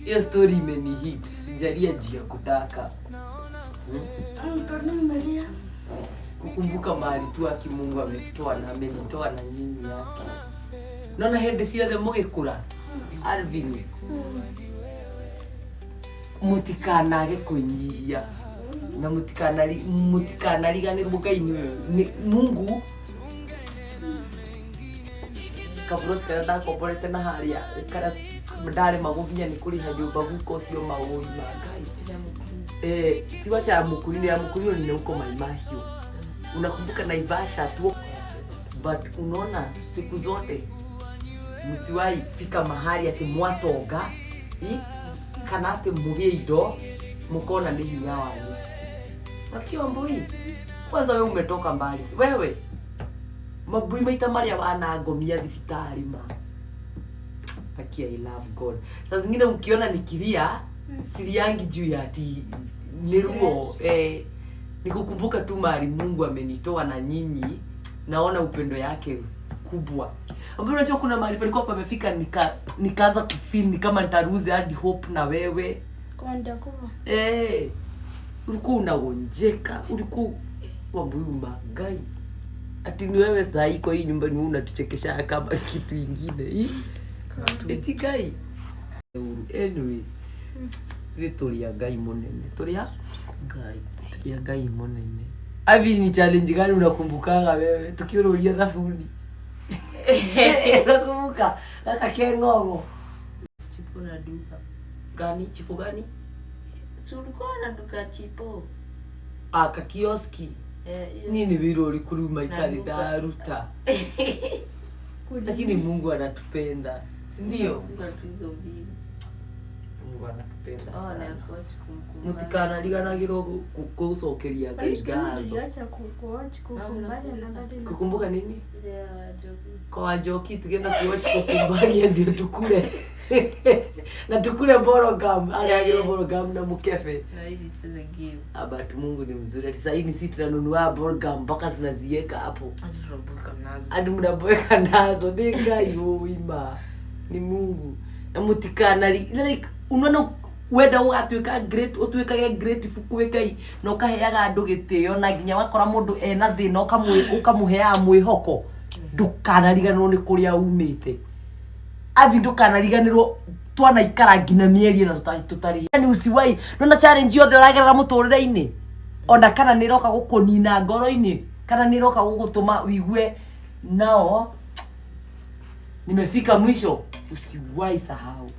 Hiyo story imenihit. Sijalia juu ya kutaka. Mbona umelia? Kukumbuka mahali tu aki Mungu ametoa na amenitoa na nyinyi yake. Nona hĩndĩ ciothe mũgĩkũra, Alvin, mũtikanage kwĩnyihia na mũtikanariganĩrwo Ngai nĩwe Mungu. Kaburoti karĩa ndakomborete na harĩa karĩa ndaremagwo nginya nĩ kũrĩha nyũmba, guka ũcio maũi ma Ngai. Eh, si wacha ya Mukurino, ya Mukurino ni huko Mai Mahiu. Unakumbuka Naivasha tu, but unaona siku zote msiwahi fika mahali ati mwatonga kana ati mugie indo mukona ni hinya wanyu. Nasikia Wambui, kwanza we umetoka mbali wewe, mabui maita maria wanangomia thibitarĩ ma Akia, I love God. Saa zingine mkiona nikilia, siliangi juu ya ati ni ruo, eh, nikukumbuka tu mahali Mungu amenitoa na nyinyi, naona upendo yake kubwa. Ambapo unajua kuna mahali palikuwa pamefika nikaanza kufeel ni kama nitalose hadi hope na wewe. Kwa ndakuwa. Eh, ulikuwa unagonjeka, ulikuwa, Wambui Ngai. Ati ni wewe saa hii kwa hii nyumba ni wewe unatuchekesha kama kitu ingine. Ih? Eti Ngai. Anyway, ithuĩ tũrĩ a Ngai mũnene. Tũrĩ a Ngai. Tũrĩ a Ngai mũnene. Abi, ni challenge gani unakumbukaga wewe tukiururia thabuni? Unakumbuka? Gaka ke ng'ong'o. Chipo na duka. Gani? Chipo gani? Si ulikuwa na duka chipo? Ah, kakioski. Eh, hiyo. Nini wĩra ũrĩkũ rĩu maitarĩ Na duka. ndaruta? Lakini Mungu anatupenda, si ndio? Duka tu hizo mbili. Mungu anatupenda Oh, na sana. coach kumkumbuka. Mũtikanariganagĩrwo gũcokeria Ngai Siku hizi ngatho. tuliacha kuwatch kukumbana na bado Kukumbuka nini? Ile ya Wajoki. Kwa Wajoki tukienda kuwatch kukumbagia ndio tukule na tukule borogam, arĩagĩrwo borogam na mũkebe. Na ili tucheze game. Ah, but Mungu ni mzuri. Ati sasa hii ni sisi tunanunua borogam mpaka tunaziweka hapo. Hadi tunaboeka nazo. Hadi mnaboeka nazo. Ni Ngai ũima, ni Mungu. Na mũtikanari like unaona wenda ũgatuĩka great, ũtuĩkage grateful kwĩ Ngai na ũkaheaga andũ gĩtĩo, na nginya wakora mũndũ ena thĩna ũkamũheaga mwĩhoko. Ndũkanariganĩrwo nĩ kũrĩa umĩte. Avi, ndũkanariganĩrwo twanaikara nginya mĩeri ĩna tũtarĩ. Yani usiwai nona challenge yothe ũragerera mũtũrĩre-inĩ, ona kana nĩ ĩroka gũkũnina ngoro-inĩ, kana nĩ ĩroka gũgũtũma wigue nao nimefika mwisho, usiwai sahau.